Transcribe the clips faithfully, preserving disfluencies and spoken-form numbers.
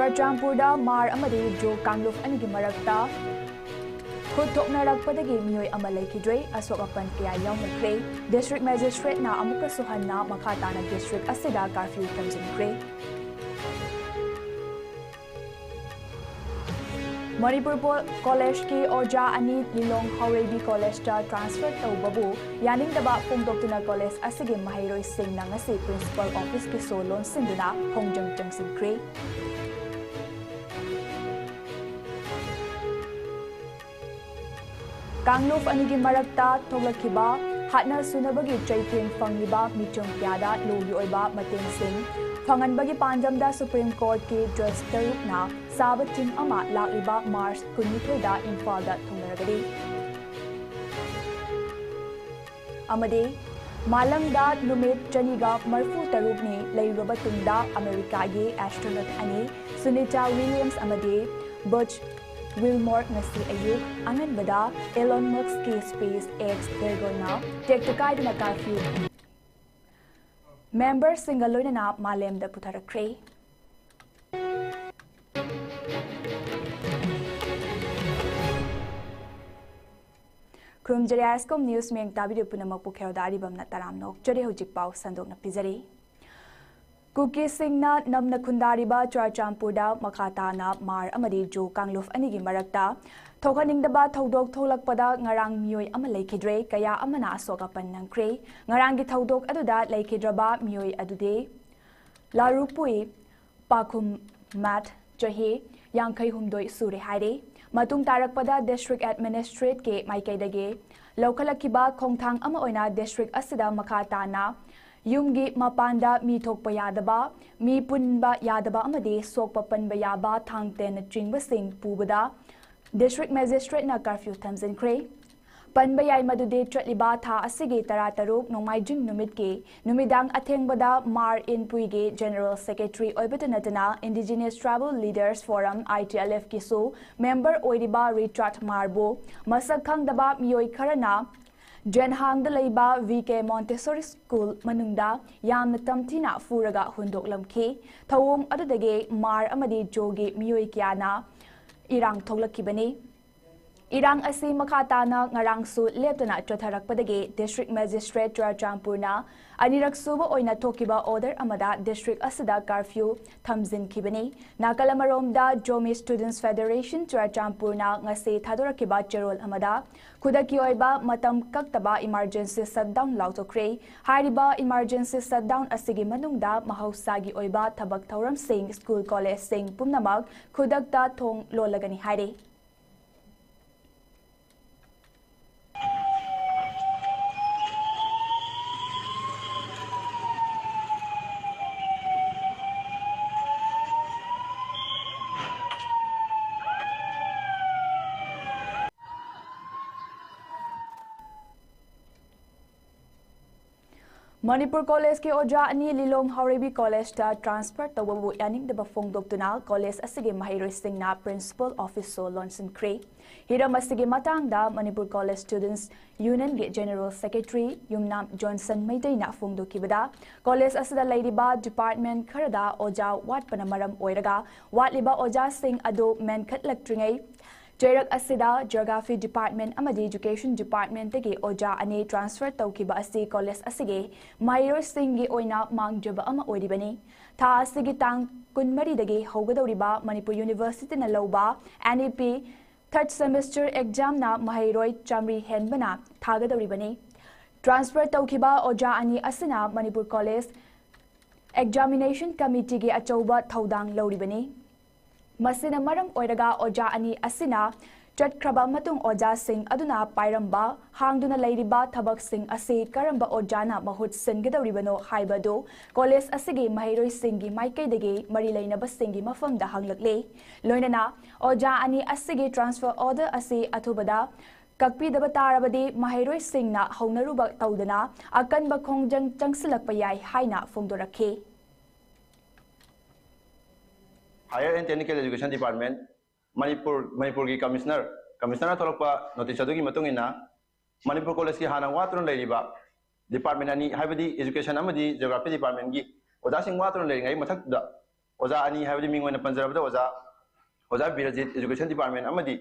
ꯆꯨꯔꯆꯥꯟꯄꯨꯔꯗ ꯃꯥꯔ ꯑꯃꯗꯤ ꯖꯣ ꯀꯥꯡꯂꯨꯞ ꯑꯅꯤꯒꯤ ꯃꯔꯛꯇ ꯈꯨꯠ ꯊꯣꯛꯅꯔꯛꯄꯗꯒꯤ ꯃꯤꯑꯣꯏ ꯑꯃ ꯂꯩꯈꯤꯗ꯭ꯔꯦ, ꯑꯁꯣꯛ ꯑꯄꯟ ꯀꯌꯥ ꯌꯥꯎꯅꯈ꯭ꯔꯦ꯫ ꯗꯤꯁꯇ꯭ꯔꯤꯛ ꯃꯦꯖꯤꯁꯇ꯭ꯔꯦꯠꯅ ꯑꯃꯨꯛꯀꯁꯨ ꯍꯟꯅ ꯃꯈꯥ ꯇꯥꯅ ꯗꯤꯁꯇ꯭ꯔꯤꯛ ꯑꯁꯤꯗ ꯀꯥꯔꯐ꯭ꯌꯨ ꯊꯝꯖꯤꯟꯈ꯭ꯔꯦ꯫ ꯃꯅꯤꯄꯨꯔ ꯄꯣ-, ꯀꯣꯂꯦꯖꯀꯤ ꯑꯣꯖꯥ ꯑꯅꯤ ꯂꯤꯂꯣꯡ ꯍꯥꯎꯔꯩꯕꯤ ꯀꯣꯂꯦꯖꯇ ꯇ꯭ꯔꯥꯟꯁꯐꯔ ꯇꯧꯕꯕꯨ ꯌꯥꯅꯤꯡꯗꯕ ꯐꯣꯡꯗꯣꯛꯇꯨꯅ ꯀꯣꯂꯦꯖ ꯑꯁꯤꯒꯤ ꯃꯍꯩꯔꯣꯏꯁꯤꯡꯅ ꯉꯁꯤ ꯄ꯭ꯔꯤꯟꯁꯤꯄꯥꯜ ꯑꯣꯐꯤꯁꯀꯤ ꯁꯣ ꯂꯣꯟꯁꯤꯟꯗꯨꯅ ꯈꯣꯡꯖꯪ ꯆꯪꯁꯤꯟꯈ꯭ꯔꯦ꯫ ꯀꯥꯡꯂꯨꯞ ꯑꯅꯤꯒꯤ ꯃꯔꯛꯇ ꯊꯣꯛꯂꯛꯈꯤꯕ ꯍꯥꯠꯅ ꯁꯨꯅꯕꯒꯤ ꯆꯩꯊꯦꯡ ꯐꯪꯂꯤꯕ ꯃꯤꯆꯝ ꯀꯌꯥꯗ ꯂꯣꯒꯤ ꯑꯣꯏꯕ ꯃꯇꯦꯡꯁꯤꯡ ꯐꯪꯍꯟꯕꯒꯤ ꯄꯥꯟꯗꯝꯗ ꯁꯨꯄ꯭ꯔꯤꯝ ꯀꯣꯔꯠꯀꯤ ꯖꯖ ꯇꯔꯨꯛꯅ ꯁꯥꯕ ꯇꯤꯝ ꯑꯃ ꯂꯥꯛꯂꯤꯕ ꯃꯥꯔꯆ ꯀꯨꯟꯅꯤꯊꯣꯏꯗ ꯏꯝꯐꯥꯜꯗ ꯊꯨꯡꯂꯔꯒꯅꯤ꯫ ꯑꯃꯗꯤ ꯃꯥꯂꯪꯗ ꯅꯨꯃꯤꯠ ꯆꯅꯤꯒ ꯃꯔꯤꯐꯨ ꯇꯔꯨꯛꯅꯤ ꯂꯩꯔꯨꯔꯕ ꯇꯨꯡꯗ ꯑꯃꯦꯔꯤꯀꯥꯒꯤ ꯑꯦꯁꯇ꯭ꯔꯣꯅꯣꯠ ꯑꯅꯤ ꯁꯨꯅꯤꯇꯥ ꯋꯤꯂꯤꯌꯝꯁ ꯑꯃꯗꯤ ꯕꯨꯆ ꯋꯤꯜꯃꯣꯔ ꯉꯁꯤ ꯑꯌꯨꯛ ꯑꯉꯟꯕꯗ ꯑꯦꯂꯣꯟ ꯃꯁꯛꯀꯤ ꯁ꯭ꯄꯦꯁ ꯑꯦꯛꯁ ꯚꯦꯔꯒꯣꯅ ꯇꯦꯛꯇ ꯀꯥꯏꯗꯅ ꯀꯥꯔꯐ꯭ꯌꯨ ꯃꯦꯝꯕꯔꯁꯤꯡꯒ ꯂꯣꯏꯅꯅ ꯃꯥꯂꯦꯝꯗ ꯄꯨꯊꯔꯛꯈ꯭ꯔꯦ꯫ ꯈꯨꯔꯨꯝꯖꯔꯤ ꯑꯥꯏ ꯑꯦꯁ ꯀꯣꯝ ꯅ꯭ꯌꯨꯁ ꯃꯤꯌꯦꯡ ꯇꯥꯕꯤꯔꯤꯕ ꯄꯨꯝꯅꯃꯛꯄꯨ ꯈꯦꯔꯣꯗ ꯑꯔꯤꯕꯝꯅ ꯇꯔꯥꯝꯅ ꯑꯣꯛꯆꯔꯤ꯫ ꯍꯧꯖꯤꯛ ꯄꯥꯎ ꯁꯟꯗꯣꯛꯅ ꯄꯤꯖꯔꯤ꯫ ꯀꯨꯀꯤꯁꯤꯡꯅ ꯅꯝꯅ ꯈꯨꯟꯗꯥꯔꯤꯕ ꯆꯨꯔꯆꯥꯟꯄꯨꯔꯗ ꯃꯈꯥ ꯇꯥꯅ ꯃꯥꯔ ꯑꯃꯗꯤ ꯖꯣ ꯀꯥꯡꯂꯨꯞ ꯑꯅꯤꯒꯤ ꯃꯔꯛꯇ ꯊꯣꯛꯍꯟꯅꯤꯡꯗꯕ ꯊꯧꯗꯣꯛ ꯊꯣꯛꯂꯛꯄꯗ ꯉꯔꯥꯡ ꯃꯤꯑꯣꯏ ꯑꯃ ꯂꯩꯈꯤꯗ꯭ꯔꯦ, ꯀꯌꯥ ꯑꯃꯅ ꯑꯁꯣꯛ ꯑꯄꯟ ꯅꯪꯈ꯭ꯔꯦ꯫ ꯉꯔꯥꯡꯒꯤ ꯊꯧꯗꯣꯛ ꯑꯗꯨꯗ ꯂꯩꯈꯤꯗ꯭ꯔꯕ ꯃꯤꯑꯣꯏ ꯑꯗꯨꯗꯤ ꯂꯥꯔꯨꯄꯨꯏ ꯄꯥꯈꯨꯝꯃꯠ, ꯆꯍꯤ ꯌꯥꯡꯈꯩ ꯍꯨꯝꯗꯣꯏ ꯁꯨꯔꯦ ꯍꯥꯏꯔꯦ꯫ ꯃꯇꯨꯡ ꯇꯥꯔꯛꯄꯗ ꯗꯤꯁꯇ꯭ꯔꯤꯛ ꯑꯦꯗꯃꯤꯅꯤꯁꯇ꯭ꯔꯦꯠꯀꯤ ꯃꯥꯏꯀꯩꯗꯒꯤ ꯂꯧꯈꯠꯂꯛꯈꯤꯕ ꯈꯣꯡꯊꯥꯡ ꯑꯃ ꯑꯣꯏꯅ ꯗꯤꯁꯇ꯭ꯔꯤꯛ ꯑꯁꯤꯗ ꯃꯈꯥ ꯇꯥꯅ ꯌꯨꯝꯒꯤ ꯃꯄꯥꯟꯗ ꯃꯤ ꯊꯣꯛꯄ ꯌꯥꯗꯕ, ꯃꯤ ꯄꯨꯟꯕ ꯌꯥꯗꯕ ꯑꯃꯗꯤ ꯁꯣꯛꯄ ꯄꯟꯕ ꯌꯥꯕ ꯊꯥꯡ ꯇꯦꯟꯅꯆꯤꯡꯕꯁꯤꯡ ꯄꯨꯕꯗ ꯗꯤꯁꯇ꯭ꯔꯤꯛ ꯃꯦꯖꯤꯁꯇ꯭ꯔꯦꯠꯅ ꯀꯥꯔꯐ꯭ꯌꯨ ꯊꯝꯖꯤꯟꯈ꯭ꯔꯦ꯫ ꯄꯟꯕ ꯌꯥꯏ ꯃꯗꯨꯗꯤ ꯆꯠꯂꯤꯕ ꯊꯥ ꯑꯁꯤꯒꯤ ꯇꯔꯥꯇꯔꯨꯛ ꯅꯣꯡꯃꯥꯏꯖꯤꯡ ꯅꯨꯃꯤꯠꯀꯤ ꯅꯨꯃꯤꯗꯥꯡ ꯑꯊꯦꯡꯕꯗ ꯃꯥꯔ ꯏꯟꯄꯨꯏꯒꯤ ꯖꯦꯅꯔꯦꯜ ꯁꯦꯀ꯭ꯔꯦꯇꯔꯤ ꯑꯣꯏꯕꯇ ꯅꯠꯇꯅ ꯏꯟꯗꯤꯖꯤꯅꯁ ꯇ꯭ꯔꯥꯏꯕꯦꯜ ꯂꯤꯗꯔꯁ ꯐꯣꯔꯝ, ꯑꯥꯏ ꯇꯤ ꯑꯦꯜ ꯑꯦꯐꯀꯤꯁꯨ ꯃꯦꯝꯕꯔ ꯑꯣꯏꯔꯤꯕ ꯔꯤꯆꯥꯔꯗ ꯃꯥꯔꯕꯨ ꯃꯁꯛ ꯈꯪꯗꯕ ꯃꯤꯑꯣꯏ ꯈꯔꯅ ꯖꯦꯟꯍꯥꯡꯗ ꯂꯩꯕ ꯚꯤ ꯀꯦ ꯃꯣꯟꯇꯦꯁꯣꯔꯤ ꯁ꯭ꯀꯨꯜ ꯃꯅꯨꯡꯗ ꯌꯥꯝꯅ ꯇꯝꯊꯤꯅ ꯐꯨꯔꯒ ꯍꯨꯟꯗꯣꯛꯂꯝꯈꯤ꯫ ꯊꯧꯑꯣꯡ ꯑꯗꯨꯗꯒꯤ ꯃꯥꯔ ꯑꯃꯗꯤ ꯖꯣꯒꯤ ꯃꯤꯑꯣꯏ ꯀꯌꯥꯅ ꯏꯔꯥꯡ ꯊꯣꯛꯂꯛꯈꯤꯕꯅꯤ꯫ ꯏꯔꯥꯡ ꯑꯁꯤ ꯃꯈꯥ ꯇꯥꯅ ꯉꯔꯥꯡꯁꯨ ꯂꯦꯞꯇꯅ ꯆꯠꯊꯔꯛꯄꯗꯒꯤ district magistrate ꯆꯨꯔꯆꯥꯟꯄꯨꯔꯅ ꯑꯅꯤꯔꯛ ꯁꯨꯕ ꯑꯣꯏꯅ ꯊꯣꯛꯈꯤꯕ order ꯑꯃꯗ district ꯑꯁꯤꯗ curfew ꯊꯝꯖꯤꯟꯈꯤꯕꯅꯤ꯫ ꯅꯥꯀꯜ ꯑꯃꯔꯣꯝꯗ Zomi Students Federation ꯆꯨꯔꯆꯥꯟꯄꯨꯔꯅ ꯉꯁꯤ ꯊꯥꯗꯣꯔꯛꯈꯤꯕ ꯆꯦꯔꯣꯜ ꯑꯃꯗ ꯈꯨꯗꯛꯀꯤ ꯑꯣꯏꯕ ꯃꯇꯝ ꯀꯛꯇꯕ emergency shutdown ꯂꯥꯎꯊꯣꯛꯈ꯭ꯔꯦ꯫ ꯍꯥꯏꯔꯤꯕ emergency shutdown ꯑꯁꯤꯒꯤ ꯃꯅꯨꯡꯗ ꯃꯍꯧꯁꯥꯒꯤ ꯑꯣꯏꯕ ꯊꯕꯛ ꯊꯧꯔꯝꯁꯤꯡ, ꯁ꯭ꯀꯨꯜ ꯀꯣꯂꯦꯖꯁꯤꯡ ꯄꯨꯝꯅꯃꯛ ꯈꯨꯗꯛꯇ ꯊꯣꯡ ꯂꯣꯜꯂꯒꯅꯤ ꯍꯥꯏꯔꯤ꯫ ꯃꯅꯤꯄꯨꯔ ꯀꯣꯂꯦꯖꯀꯤ ꯑꯣꯖꯥ ꯑꯅꯤ ꯂꯤꯂꯣꯡ ꯍꯥꯎꯔꯩꯕꯤ ꯀꯣꯂꯦꯖꯇ transfer ꯇꯧꯕꯕꯨ ꯌꯥꯅꯤꯡꯗꯕ ꯐꯣꯡꯗꯣꯛꯇꯨꯅ ꯀꯣꯂꯦꯖ ꯑꯁꯤꯒꯤ ꯃꯍꯩꯔꯣꯏꯁꯤꯡꯅ principal officeꯁꯨ ꯂꯣꯟꯁꯤꯟꯈ꯭ꯔꯦ꯫ ꯍꯤꯔꯝ ꯑꯁꯤꯒꯤ ꯃꯇꯥꯡꯗ Manipur college Students Unionꯒꯤ General Secretary ꯌꯨꯝꯅꯥꯝ ꯖꯣꯟꯁꯟ ꯃꯩꯇꯩꯅ ꯐꯣꯡꯗꯣꯛꯈꯤꯕꯗ, ꯀꯣꯂꯦꯖ ꯑꯁꯤꯗ ꯂꯩꯔꯤꯕ department ꯈꯔꯗ ꯑꯣꯖꯥ ꯋꯥꯠꯄꯅ ꯃꯔꯝ ꯑꯣꯏꯔꯒ ꯋꯥꯠꯂꯤꯕ ꯑꯣꯖꯥꯁꯤꯡ ꯑꯗꯨ ꯃꯦꯟꯈꯠꯂꯛꯇ꯭ꯔꯤꯉꯩ ꯆꯩꯔꯛ ꯑꯁꯤꯗ Geography Department ꯑꯃꯗꯤ Education Departmentꯇꯒꯤ ꯑꯣꯖꯥ ꯑꯅꯤ transfer ꯇꯧꯈꯤꯕ ꯑꯁꯤ ꯀꯣꯂꯦꯖ ꯑꯁꯤꯒꯤ ꯃꯍꯩꯔꯣꯏꯁꯤꯡꯒꯤ ꯑꯣꯏꯅ ꯃꯥꯡꯖꯕ ꯑꯃ ꯑꯣꯏꯔꯤꯕꯅꯤ꯫ ꯊꯥ ꯑꯁꯤꯒꯤ ꯇꯥꯡ ꯀꯨꯟꯃꯔꯤꯗꯒꯤ ꯍꯧꯒꯗꯧꯔꯤꯕ ꯃꯅꯤꯄꯨꯔ Universityꯅ ꯂꯧꯕ NEP third semester examꯅ ꯃꯍꯩꯔꯣꯏ ꯆꯥꯃꯔꯤ ꯍꯦꯟꯕꯅ ꯊꯥꯒꯗꯧꯔꯤꯕꯅꯤ꯫ Transfer ꯇꯧꯈꯤꯕ ꯑꯣꯖꯥ ꯑꯅꯤ ꯑꯁꯤꯅ ꯃꯅꯤꯄꯨꯔ ꯀꯣꯂꯦꯖ Examination Committeeꯒꯤ ꯑꯆꯧꯕ ꯊꯧꯗꯥꯡ ꯂꯧꯔꯤꯕꯅꯤ꯫ ꯃꯁꯤꯅ ꯃꯔꯝ ꯑꯣꯏꯔꯒ ꯑꯣꯖꯥ ꯑꯅꯤ ꯑꯁꯤꯅ ꯆꯠꯈ꯭ꯔꯕ ꯃꯇꯨꯡ ꯑꯣꯖꯥꯁꯤꯡ ꯑꯗꯨꯅ ꯄꯥꯏꯔꯝꯕ, ꯍꯥꯡꯗꯨꯅ ꯂꯩꯔꯤꯕ ꯊꯕꯛꯁꯤꯡ ꯑꯁꯤ ꯀꯔꯝꯕ ꯑꯣꯖꯥꯅ ꯃꯍꯨꯠ ꯁꯤꯟꯒꯗꯧꯔꯤꯕꯅꯣ ꯍꯥꯏꯕꯗꯨ ꯀꯣꯂꯦꯖ ꯑꯁꯤꯒꯤ ꯃꯍꯩꯔꯣꯏꯁꯤꯡꯒꯤ ꯃꯥꯏꯀꯩꯗꯒꯤ ꯃꯔꯤ ꯂꯩꯅꯕꯁꯤꯡꯒꯤ ꯃꯐꯝꯗ ꯍꯪꯂꯛꯂꯦ꯫ ꯂꯣꯏꯅꯅ ꯑꯣꯖꯥ ꯑꯅꯤ ꯑꯁꯤꯒꯤ transfer order ꯑꯁꯤ ꯑꯊꯨꯕꯗ ꯀꯛꯄꯤꯗꯕ ꯇꯥꯔꯕꯗꯤ ꯃꯍꯩꯔꯣꯏꯁꯤꯡꯅ ꯍꯧꯅꯔꯨꯕ ꯇꯧꯗꯅ ꯑꯀꯟꯕ ꯈꯣꯡꯖꯪ ꯆꯪꯁꯤꯜꯂꯛꯄ ꯌꯥꯏ ꯍꯥꯏꯅ ꯐꯣꯡꯗꯣꯔꯛꯈꯤ꯫ Higher and Technical Education Department, Manipur, ꯃꯅꯤꯄꯨꯔꯒꯤ Commissioner, Commissionerꯅ ꯊꯣꯛꯂꯛꯄ notice ꯑꯗꯨꯒꯤ ꯃꯇꯨꯡ ꯏꯟꯅ ꯃꯅꯤꯄꯨꯔ ꯀꯣꯂꯦꯖꯀꯤ ꯍꯥꯟꯅ ꯋꯥꯠꯇꯨꯅ ꯂꯩꯔꯤꯕ ꯗꯤꯄꯥꯔꯠꯃꯦꯟ ꯑꯅꯤ, ꯍꯥꯏꯕꯗꯤ ꯏꯖꯨꯀꯦꯁꯟ ꯑꯃꯗꯤ ꯖꯤꯑꯣꯒ꯭ꯔꯥꯐꯤ ꯗꯤꯄꯥꯔꯠꯃꯦꯟꯒꯤ ꯑꯣꯖꯥꯁꯤꯡ ꯋꯥꯠꯇꯨꯅ ꯂꯩꯔꯤꯉꯩ ꯃꯊꯛꯇꯨꯗ ꯑꯣꯖꯥ ꯑꯅꯤ, ꯍꯥꯏꯕꯗꯤ ꯃꯤꯡ ꯑꯣꯏꯅ ꯄꯟꯖꯔꯕꯗ ꯑꯣꯖꯥ, ꯑꯣꯖꯥ ꯕꯤꯔꯖꯤꯠ, ꯏꯖꯨꯀꯦꯁꯟ ꯗꯤꯄꯥꯔꯠꯃꯦꯟ, ꯑꯃꯗꯤ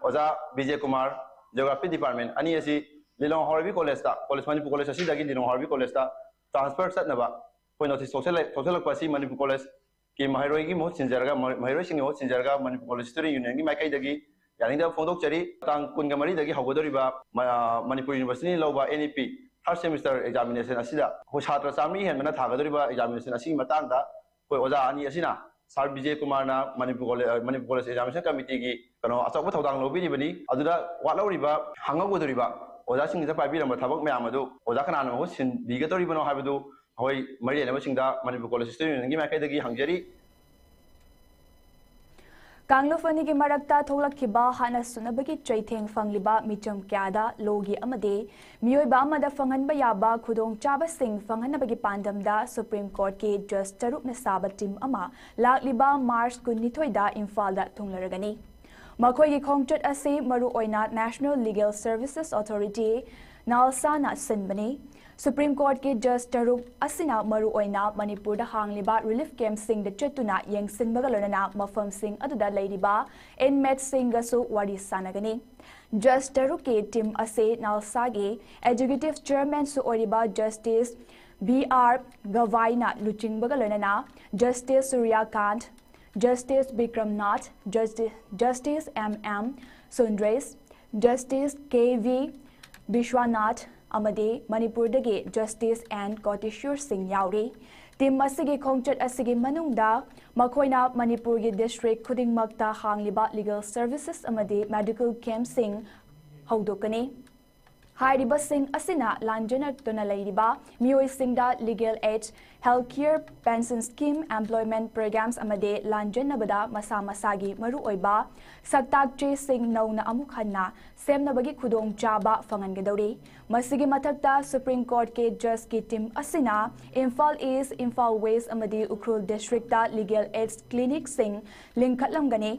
ꯑꯣꯖꯥ ꯕꯤꯖꯦ ꯀꯨꯃꯥꯔ, ꯖꯤꯑꯣꯒ꯭ꯔꯥꯐꯤ ꯗꯤꯄꯥꯔꯠꯃꯦꯟ, ꯑꯅꯤ ꯑꯁꯤ ꯂꯤꯂꯣꯡ ꯍꯥꯎꯔꯩꯕꯤ ꯀꯣꯂꯦꯖꯇ, ꯀꯣꯂꯦꯖ, ꯃꯅꯤꯄꯨꯔ ꯀꯣꯂꯦꯖ ꯑꯁꯤꯗꯒꯤ ꯂꯤꯂꯣꯡ ꯍꯥꯎꯔꯩꯕꯤ ꯀꯣꯂꯦꯖꯇ ꯇ꯭ꯔꯥꯟꯁꯐꯔ ꯆꯠꯅꯕ ꯑꯩꯈꯣꯏ ꯅꯣꯇꯤꯁ ꯊꯣꯛꯆꯜꯂꯛ-, ꯊꯣꯛꯆꯜꯂꯛꯄ ꯑꯁꯤ ꯃꯅꯤꯄꯨꯔ ꯀꯣꯂꯦꯖꯀꯤ ꯃꯍꯩꯔꯣꯏꯒꯤ ꯃꯍꯨꯠ ꯁꯤꯟꯖꯔꯒ, ꯃ-, ꯃꯍꯩꯔꯣꯏꯁꯤꯡꯒꯤ ꯃꯍꯨꯠ ꯁꯤꯟꯖꯔꯒ ꯃꯅꯤꯄꯨꯔ ꯀꯣꯂꯦꯖ ꯁ꯭ꯇꯨꯗꯦꯟ ꯌꯨꯅꯤꯌꯟꯒꯤ ꯃꯥꯏꯀꯩꯗꯒꯤ ꯌꯥꯅꯤꯡꯗꯕ ꯐꯣꯡꯗꯣꯛꯆꯔꯤ꯫ ꯇꯥꯡ ꯀꯨꯟꯒ ꯃꯔꯤꯗꯒꯤ ꯍꯧꯒꯗꯧꯔꯤꯕ ꯃ-, ꯃꯅꯤꯄꯨꯔ ꯌꯨꯅꯤꯚꯔꯁꯤꯇꯤꯅ ꯂꯧꯕ ꯑꯦꯟ ꯏ ꯄꯤ ꯊꯥꯔꯠ ꯁꯦꯃꯤꯁꯇꯔ ꯑꯦꯛꯖꯥꯃꯤꯅꯦꯁꯟ ꯑꯁꯤꯗ ꯑꯩꯈꯣꯏ ꯁꯥꯇ꯭ꯔ ꯆꯥꯃꯔꯤ ꯍꯦꯟꯕꯅ ꯊꯥꯒꯗꯧꯔꯤꯕ ꯑꯦꯛꯖꯥꯃꯤꯅꯦꯁꯟ ꯑꯁꯤꯒꯤ ꯃꯇꯥꯡꯗ ꯑꯩꯈꯣꯏ ꯑꯣꯖꯥ ꯑꯅꯤ ꯑꯁꯤꯅ, ꯁꯥꯔ ꯕꯤꯖꯦ ꯀꯨꯃꯥꯔꯅ Manipur college, Manipur college examination ꯀꯃꯤꯇꯤꯒꯤ ꯀꯩꯅꯣ ꯑꯆꯧꯕ ꯊꯧꯗꯥꯡ ꯂꯧꯕꯤꯔꯤꯕꯅꯤ꯫ ꯑꯗꯨꯗ ꯋꯥꯠꯍꯧꯔꯤꯕ, ꯍꯥꯡꯍꯧꯒꯗꯧꯔꯤꯕ ꯑꯣꯖꯥꯁꯤꯡꯁꯤꯗ ꯄꯥꯏꯕꯤꯔꯝꯕ ꯊꯕꯛ ꯃꯌꯥꯝ ꯑꯗꯨ ꯑꯣꯖꯥ ꯀꯅꯥꯅ ꯃꯍꯨꯠ ꯁꯤꯟꯕꯤꯒꯗꯧꯔꯤꯕꯅꯣ ꯍꯥꯏꯕꯗꯨ ꯑꯩꯈꯣꯏ ꯃꯔꯤ ꯂꯩꯅꯕꯁꯤꯡꯗ ꯃꯅꯤꯄꯨꯔ ꯀꯣꯂꯦꯖ ꯁ꯭ꯇꯨꯗꯦꯟ ꯌꯨꯅꯤꯌꯟꯒꯤ ꯃꯥꯏꯀꯩꯗꯒꯤ ꯍꯪꯖꯔꯤ꯫ ꯀꯥꯡꯂꯨꯞ ꯑꯅꯤꯒꯤ ꯃꯔꯛꯇ ꯊꯣꯛꯂꯛꯈꯤꯕ ꯍꯥꯠꯅ ꯁꯨꯅꯕꯒꯤ ꯆꯩꯊꯦꯡ ꯐꯪꯂꯤꯕ ꯃꯤꯆꯝ ꯀꯌꯥꯗ ꯂꯣꯒꯤ ꯑꯃꯗꯤ ꯃꯤꯑꯣꯏꯕ ꯑꯃꯗ ꯐꯪꯍꯟꯕ ꯌꯥꯕ ꯈꯨꯗꯣꯡꯆꯥꯕꯁꯤꯡ ꯐꯪꯍꯟꯅꯕꯒꯤ ꯄꯥꯟꯗꯝꯗ ꯁꯨꯄ꯭ꯔꯤꯝ ꯀꯣꯔꯠꯀꯤ ꯖꯖ ꯇꯔꯨꯛꯅ ꯁꯥꯕ ꯇꯤꯝ ꯑꯃ ꯂꯥꯛꯂꯤꯕ ꯃꯥꯔꯆ ꯀꯨꯟꯅꯤꯊꯣꯏꯗ ꯏꯝꯐꯥꯜꯗ ꯊꯨꯡꯂꯔꯒꯅꯤ꯫ ꯃꯈꯣꯏꯒꯤ ꯈꯣꯡꯆꯠ ꯑꯁꯤ ꯃꯔꯨꯑꯣꯏꯅ National Legal Services Authority, ꯅꯥꯜꯁꯥꯅ ꯁꯤꯟꯕꯅꯤ꯫ ꯁꯨꯄ꯭ꯔꯤꯝ ꯀꯣꯔꯠꯀꯤ ꯖꯖ ꯇꯔꯨꯛ ꯑꯁꯤꯅ ꯃꯔꯨꯑꯣꯏꯅ ꯃꯅꯤꯄꯨꯔꯗ ꯍꯥꯡꯂꯤꯕ ꯔꯤꯂꯤꯐ ꯀꯦꯝꯞꯁꯤꯡꯗ ꯆꯠꯇꯨꯅ ꯌꯦꯡꯁꯤꯟꯕꯒ ꯂꯣꯏꯅꯅ ꯃꯐꯝꯁꯤꯡ ꯑꯗꯨꯗ ꯂꯩꯔꯤꯕ ꯏꯟꯃꯦꯠꯁꯤꯡꯒꯁꯨ ꯋꯥꯔꯤ ꯁꯥꯟꯅꯒꯅꯤ꯫ ꯖꯖ ꯇꯔꯨꯛꯀꯤ ꯇꯤꯝ ꯑꯁꯤ ꯅꯥꯜꯁꯥꯒꯤ ꯑꯦꯛꯖꯤꯀ꯭ꯌꯨꯇꯤꯚ ꯆꯤꯌꯔꯃꯦꯟꯁꯨ ꯑꯣꯏꯔꯤꯕ ꯖꯁꯇꯤꯁ ꯕꯤ ꯑꯥꯔ ꯒꯚꯥꯏꯅ ꯂꯨꯆꯤꯡꯕꯒ ꯂꯣꯏꯅꯅ ꯖꯁꯇꯤꯁ ꯁꯨꯔ꯭ꯌꯀꯥꯟꯠ, ꯖꯁꯇꯤꯁ ꯕꯤꯀ꯭ꯔꯝꯅꯥꯊ, ꯖꯁꯇꯤ-, justice M M Sundresh, justice K V Viswanath ꯑꯃꯗꯤ ꯃꯅꯤꯄꯨꯔꯗꯒꯤ ꯖꯁꯇꯤꯁ ꯑꯦꯟ ꯀꯣꯇꯦꯁ꯭ꯋꯔ ꯁꯤꯡ ꯌꯥꯎꯔꯤ꯫ ꯇꯤꯝ ꯑꯁꯤꯒꯤ ꯈꯣꯡꯆꯠ ꯑꯁꯤꯒꯤ ꯃꯅꯨꯡꯗ ꯃꯈꯣꯏꯅ ꯃꯅꯤꯄꯨꯔꯒꯤ ꯗꯤꯁꯇ꯭ꯔꯤꯛ ꯈꯨꯗꯤꯡꯃꯛꯇ ꯍꯥꯡꯂꯤꯕ ꯂꯤꯒꯦꯜ ꯁꯔꯚꯤꯁꯦꯁ ꯑꯃꯗꯤ ꯃꯦꯗꯤꯀꯦꯜ ꯀꯦꯝꯞꯁꯤꯡ ꯍꯧꯗꯣꯛꯀꯅꯤ꯫ ꯍꯥꯏꯔꯤꯕꯁꯤꯡ ꯑꯁꯤꯅ ꯂꯥꯟꯖꯦꯟꯅꯗꯨꯅ ꯂꯩꯔꯤꯕ ꯃꯤꯑꯣꯏꯁꯤꯡꯗ legal aid, health care, pension scheme, employment programmes ꯑꯃꯗꯤ ꯂꯥꯟꯖꯦꯟꯅꯕꯗ ꯃꯁꯥ ꯃꯁꯥꯒꯤ ꯃꯔꯨꯑꯣꯏꯕ ꯁꯛꯇꯥꯛ ꯆꯦꯁꯤꯡ ꯅꯧꯅ ꯑꯃꯨꯛ ꯍꯟꯅ ꯁꯦꯝꯅꯕꯒꯤ ꯈꯨꯗꯣꯡꯆꯥꯕ ꯐꯪꯍꯟꯒꯗꯧꯔꯤ꯫ ꯃꯁꯤꯒꯤ ꯃꯊꯛꯇ ꯁꯨꯄ꯭ꯔꯤꯝ ꯀꯣꯔꯠꯀꯤ ꯖꯖꯀꯤ ꯇꯤꯝ ꯑꯁꯤꯅ ꯏꯝꯐꯥꯜ ꯏꯁ꯭ꯠ, ꯏꯝꯐꯥꯜ ꯋꯦꯁ꯭ꯠ ꯑꯃꯗꯤ ꯎꯈ꯭ꯔꯨꯜ ꯗꯤꯁꯇ꯭ꯔꯤꯛꯇ ꯂꯤꯒꯦꯜ ꯑꯦꯗ ꯀ꯭ꯂꯤꯅꯤꯛꯁꯤꯡ ꯂꯤꯡꯈꯠꯂꯝꯒꯅꯤ꯫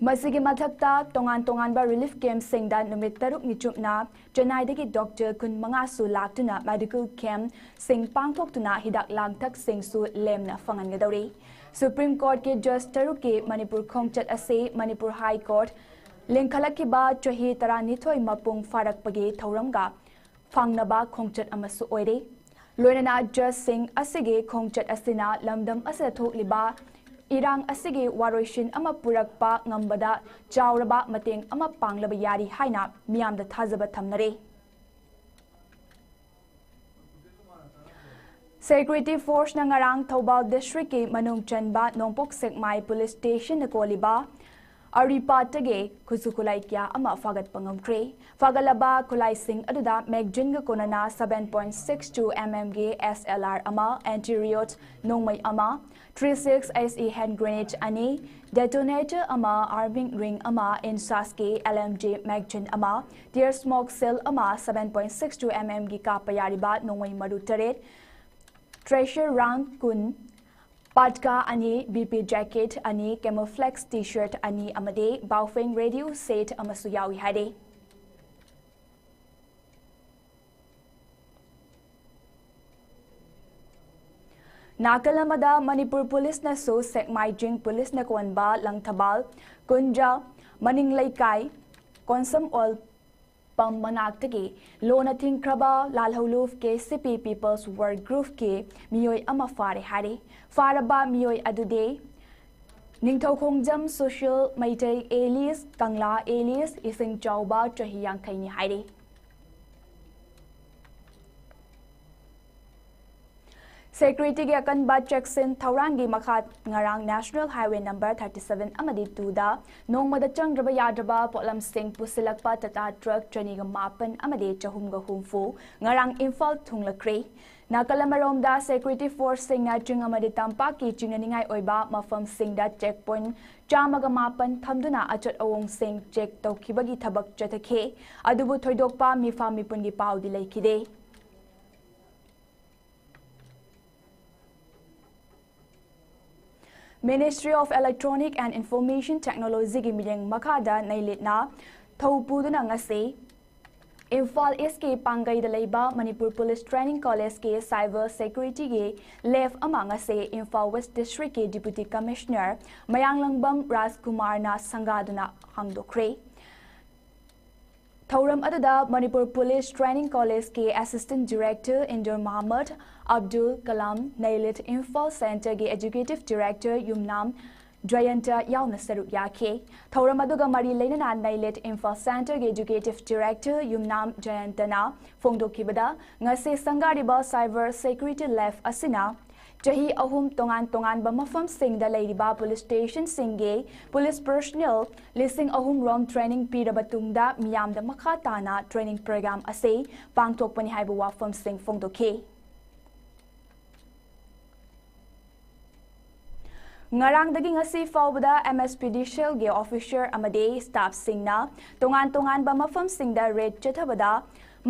ꯃꯁꯤꯒꯤ ꯃꯊꯛꯇ ꯇꯣꯉꯥꯟ ꯇꯣꯉꯥꯟꯕ relief campꯁꯤꯡꯗ ꯅꯨꯃꯤꯠ ꯇꯔꯨꯛꯅꯤ ꯆꯨꯞꯅ ꯆꯦꯟꯅꯥꯏꯗꯒꯤ doctor ꯀꯨꯟꯃꯉꯥꯁꯨ ꯂꯥꯛꯇꯨꯅ medical campꯁꯤꯡ ꯄꯥꯡꯊꯣꯛꯇꯨꯅ ꯍꯤꯗꯥꯛ ꯂꯥꯡꯊꯛꯁꯤꯡꯁꯨ ꯂꯦꯝꯅ ꯐꯪꯍꯟꯒꯗꯧꯔꯤ꯫ Supreme Courtꯀꯤ judge ꯇꯔꯨꯛꯀꯤ ꯃꯅꯤꯄꯨꯔ ꯈꯣꯡꯆꯠ ꯑꯁꯤ ꯃꯅꯤꯄꯨꯔ High Court ꯂꯤꯡꯈꯠꯂꯛꯈꯤꯕ ꯆꯍꯤ ꯇꯔꯥꯅꯤꯊꯣꯏ ꯃꯄꯨꯡ ꯐꯥꯔꯛꯄꯒꯤ ꯊꯧꯔꯝꯒ ꯐꯥꯡꯅꯕ ꯈꯣꯡꯆꯠ ꯑꯃꯁꯨ ꯑꯣꯏꯔꯤ꯫ ꯂꯣꯏꯅꯅ judgeꯁꯤꯡ ꯑꯁꯤꯒꯤ ꯈꯣꯡꯆꯠ ꯑꯁꯤꯅ ꯂꯝꯗꯝ ꯑꯁꯤꯗ ꯊꯣꯛꯂꯤꯕ ꯏꯔꯥꯡ ꯑꯁꯤꯒꯤ ꯋꯥꯔꯣꯏꯁꯤꯟ ꯑꯃ ꯄꯨꯔꯛꯄ ꯉꯝꯕꯗ ꯆꯥꯎꯔꯕ ꯃꯇꯦꯡ ꯑꯃ ꯄꯥꯡꯂꯕ ꯌꯥꯔꯤ ꯍꯥꯏꯅ ꯃꯤꯌꯥꯝꯗ ꯊꯥꯖꯕ ꯊꯝꯅꯔꯤ꯫ Security forceꯅ ꯉꯔꯥꯡ ꯊꯧꯕꯥꯜ districtꯀꯤ ꯃꯅꯨꯡ ꯆꯟꯕ ꯅꯣꯡꯄꯣꯛ ꯁꯦꯛꯃꯥꯏ police stationꯗ ꯀꯣꯜꯂꯤꯕ ꯑꯔꯤꯄꯥꯠꯇꯒꯤ ꯈꯨꯠꯁꯨ ꯈꯨꯠꯂꯥꯏ ꯀꯌꯥ ꯑꯃ ꯐꯥꯒꯠꯄ ꯉꯝꯈ꯭ꯔꯦ꯫ ꯐꯥꯒꯠꯂꯕ ꯈꯨꯠꯂꯥꯏꯁꯤꯡ ꯑꯗꯨꯗ magazineꯒ ꯀꯣꯟꯅꯅ seven point six two mmꯒꯤ SLR ꯑꯃ, anti-riot ꯅꯣꯡꯃꯩ ꯑꯃ, three six SE hand grenade ꯑꯅꯤ, detonator ꯑꯃ, arming ring ꯑꯃ, INSASꯀꯤ LMG magazine ꯑꯃ, tear smoke shell ꯑꯃ, seven point six two mmꯒꯤ ꯀꯥꯞꯄ ꯌꯥꯔꯤꯕ ꯅꯣꯡꯃꯩ ꯃꯔꯨ ꯇꯔꯦꯠ, tracer round ꯀꯨꯟ, ꯄꯥꯠꯀꯥ ꯑꯅꯤ, BP jacket ꯑꯅꯤ, camouflage T-shirt ꯑꯅꯤ ꯑꯃꯗꯤ Baofeng radio set ꯑꯃꯁꯨ ꯌꯥꯎꯏ ꯍꯥꯏꯔꯤ꯫ ꯅꯥꯀꯜ ꯑꯃꯗ ꯃꯅꯤꯄꯨꯔ policeꯅꯁꯨ ꯁꯦꯛꯃꯥꯏ ꯖꯤꯡ policeꯅ ꯀꯣꯟꯕ ꯂꯪꯊꯕꯥꯜ, ꯀꯨꯟꯖ, ꯃꯅꯤꯡ ꯂꯩꯀꯥꯏ, ꯀꯣꯟꯁꯝ oil pump ꯃꯅꯥꯛꯇꯒꯤ ꯂꯣꯟꯅ ꯊꯤꯡꯈ꯭ꯔꯕ ꯂꯥꯜꯍꯧꯂꯨꯞ KCP People's Work Groupꯀꯤ ꯃꯤꯑꯣꯏ ꯑꯃ ꯐꯥꯔꯦ ꯍꯥꯏꯔꯤ꯫ ꯐꯥꯔꯕ ꯃꯤꯑꯣꯏ ꯑꯗꯨꯗꯤ ꯅꯤꯡꯊꯧꯈꯣꯡꯖꯝ ꯁꯣꯁꯤꯌꯦꯜ, ꯃꯩꯇꯩ alias ꯀꯪꯂꯥ alias ꯏꯁꯤꯡ ꯆꯥꯎꯕ, ꯆꯍꯤ ꯌꯥꯡꯈꯩꯅꯤ ꯍꯥꯏꯔꯤ꯫ Securityꯒꯤ ꯑꯀꯟꯕ ꯆꯦꯛꯁꯤꯟ ꯊꯧꯔꯥꯡꯒꯤ ꯃꯈꯥ ꯉꯔꯥꯡ National Highway number thirty seven ꯑꯃꯗꯤ two ꯗ ꯅꯣꯡꯃꯗ ꯆꯪꯗ꯭ꯔꯕ ꯌꯥꯗ꯭ꯔꯕ ꯄꯣꯠꯂꯝꯁꯤꯡ ꯄꯨꯁꯤꯜꯂꯛꯄ Tata truck ꯆꯅꯤꯒ ꯃꯥꯄꯟ ꯑꯃꯗꯤ ꯆꯍꯨꯝꯒ ꯍꯨꯝꯐꯨ ꯉꯔꯥꯡ ꯏꯝꯐꯥꯜ ꯊꯨꯡꯂꯛꯈ꯭ꯔꯦ꯫ ꯅꯥꯀꯜ ꯑꯃꯔꯣꯝꯗ security forceꯁꯤꯡꯅ ꯆꯤꯡ ꯑꯃꯗꯤ ꯇꯝꯄꯥꯛꯀꯤ ꯆꯤꯡꯅꯅꯤꯡꯉꯥꯏ ꯑꯣꯏꯕ ꯃꯐꯝꯁꯤꯡꯗ check point ꯆꯥꯝꯃꯒ ꯃꯥꯄꯟ ꯊꯝꯗꯨꯅ ꯑꯆꯠ ꯑꯑꯣꯡꯁꯤꯡ check ꯇꯧꯈꯤꯕꯒꯤ ꯊꯕꯛ ꯆꯠꯊꯈꯤ꯫ ꯑꯗꯨꯕꯨ ꯊꯣꯏꯗꯣꯛꯄ ꯃꯤꯐꯥ ꯃꯤꯄꯨꯟꯒꯤ ꯄꯥꯎꯗꯤ ꯂꯩꯈꯤꯗꯦ꯫ Ministry of Electronic and Information Technology ꯒꯤ ꯃꯤꯠꯌꯦꯡ ꯃꯈꯥꯗ ꯅꯩꯂꯤꯠꯅ ꯊꯧ ꯄꯨꯗꯨꯅ ꯉꯁꯤ ꯏꯝꯐꯥꯜ ꯏꯁꯀꯤ ꯄꯥꯡꯒꯩꯗ ꯂꯩꯕ ꯃꯅꯤꯄꯨꯔ ꯄꯨꯂꯤꯁ ꯇ꯭ꯔꯦꯅꯤꯡ ꯀꯣꯂꯦꯖꯀꯤ ꯁꯥꯏꯕꯔ ꯁꯦꯀ꯭ꯌꯨꯔꯤꯇꯤꯒꯤ ꯂꯦꯕ ꯑꯃ ꯉꯁꯤ ꯏꯝꯐꯥꯜ ꯋꯦꯁ ꯗꯤꯁꯇ꯭ꯔꯤꯛꯀꯤ ꯗꯤꯄꯨꯇꯤ ꯀꯃꯤꯁꯅꯔ ꯃꯌꯥꯡꯂꯪꯕꯝ ꯔꯥꯖꯀꯨꯃꯥꯔꯅ ꯁꯪꯒꯥꯗꯨꯅ ꯍꯥꯡꯗꯣꯛꯈ꯭ꯔꯦ꯫ ꯊꯧꯔꯝ ꯑꯗꯨꯗ ꯃꯅꯤꯄꯨꯔ ꯄꯨꯂꯤꯁ ꯇ꯭ꯔꯦꯅꯤꯡ ꯀꯣꯂꯦꯖꯀꯤ ꯑꯦꯁꯤꯁꯇꯦꯟ ꯗꯤꯔꯦꯛꯇꯔ ꯏꯟꯗꯨꯔ ꯃꯍꯃꯗ ꯑꯕꯗꯨꯜ ꯀꯂꯥꯝ, ꯅꯩꯂꯤꯠ ꯏꯝꯐꯥꯜ ꯁꯦꯟꯇꯔꯒꯤ ꯑꯦꯖꯨꯀꯦꯇꯤꯚ ꯗꯤꯔꯦꯛꯇꯔ ꯌꯨꯝꯅꯥꯝ ꯖꯌꯟꯇ ꯌꯥꯎꯅ ꯁꯔꯨꯛ ꯌꯥꯈꯤ꯫ ꯊꯧꯔꯝ ꯑꯗꯨꯒ ꯃꯔꯤ ꯂꯩꯅꯅ ꯅꯩꯂꯤꯠ ꯏꯝꯐꯥꯜ ꯁꯦꯟꯇꯔꯒꯤ ꯑꯦꯖꯨꯀꯦꯇꯤꯚ ꯗꯤꯔꯦꯛꯇꯔ ꯌꯨꯝꯅꯥꯝ ꯖꯌꯟꯇꯅ ꯐꯣꯡꯗꯣꯛꯈꯤꯕꯗ, ꯉꯁꯤ ꯁꯪꯒꯥꯔꯤꯕ ꯁꯥꯏꯕꯔ ꯁꯦꯀ꯭ꯌꯨꯔꯤꯇꯤ ꯂꯦꯕ ꯑꯁꯤꯅ ꯆꯍꯤ ꯑꯍꯨꯝ ꯇꯣꯉꯥꯟ ꯇꯣꯉꯥꯟꯕ ꯃꯐꯝꯁꯤꯡꯗ ꯂꯩꯔꯤꯕ ꯄꯨꯂꯤꯁ ꯁ꯭ꯇꯦꯁꯟꯁꯤꯡꯒꯤ ꯄꯨꯂꯤꯁ ꯄꯔꯁꯣꯅꯦꯜ ꯂꯤꯁꯤꯡ ꯑꯍꯨꯝ ꯔꯣꯝ ꯇ꯭ꯔꯦꯅꯤꯡ ꯄꯤꯔꯕ ꯇꯨꯡꯗ ꯃꯤꯌꯥꯝꯗ ꯃꯈꯥ ꯇꯥꯅ ꯇ꯭ꯔꯦꯅꯤꯡ ꯄ꯭ꯔꯣꯒ꯭ꯔꯥꯝ ꯑꯁꯤ ꯄꯥꯡꯊꯣꯛꯄꯅꯤ ꯍꯥꯏꯕ ꯋꯥꯐꯝꯁꯤꯡ ꯐꯣꯡꯗꯣꯛꯈꯤ꯫ ꯉꯔꯥꯡꯗꯒꯤ ꯉꯁꯤ ꯐꯥꯎꯕꯗ M S P D C ꯑꯦꯜꯒꯤ ꯑꯣꯐꯤꯁꯔ ꯑꯃꯗꯤ ꯁ꯭ꯇꯥꯐꯁꯤꯡꯅ ꯇꯣꯉꯥꯟ ꯇꯣꯉꯥꯟꯕ ꯃꯐꯝꯁꯤꯡꯗ ꯔꯦꯗ ꯆꯠꯊꯕꯗ